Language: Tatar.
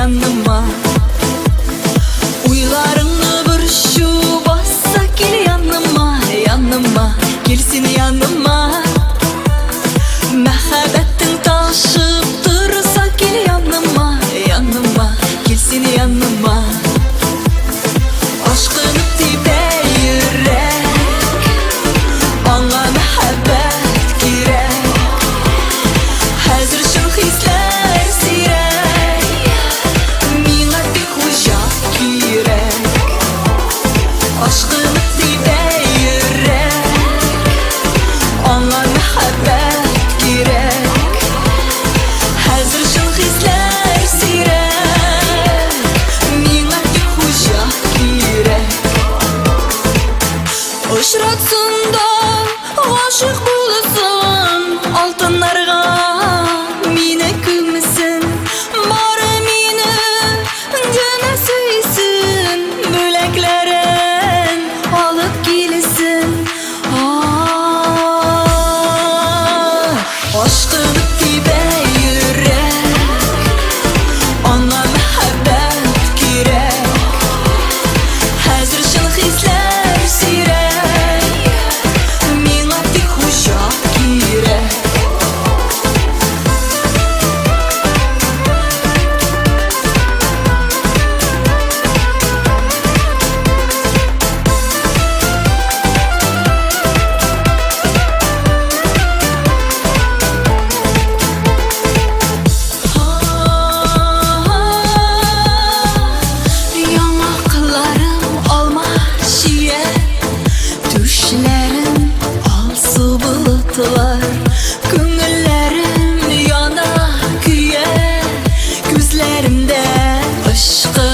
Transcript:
яныма. Уйларыңны борчу басса, кил яныма, яныма, кил син яныма. Мәхәббәтең ташып торса, кил яныма, яныма, кил син яныма. Ашкынып тибә йөрәк, аңа мәхәббәт кирәк. Хәзер чын хисләр сирәк, миңа тик хуҗа кирәк. Ашкынып тибә йөрәк, аңа мәхәббәт кирәк. Хәзер чын хисләр сирәк, миңа тик хуҗа кирәк. Очратсын да гашыйк булсын, алтыннарга мине күмсен, бары мине генә сөйсен, бүләкләрен алып килсен. Ашкынып тибә йөрәк, аңа мәхәббәт кирәк. Хәзер чын хисләр сирәк, миңа тик хуҗа кирәк. Яңакларым алма чия, түшләрем алсу болытлар, күңелләрем яна көя, күзләремдә очкын.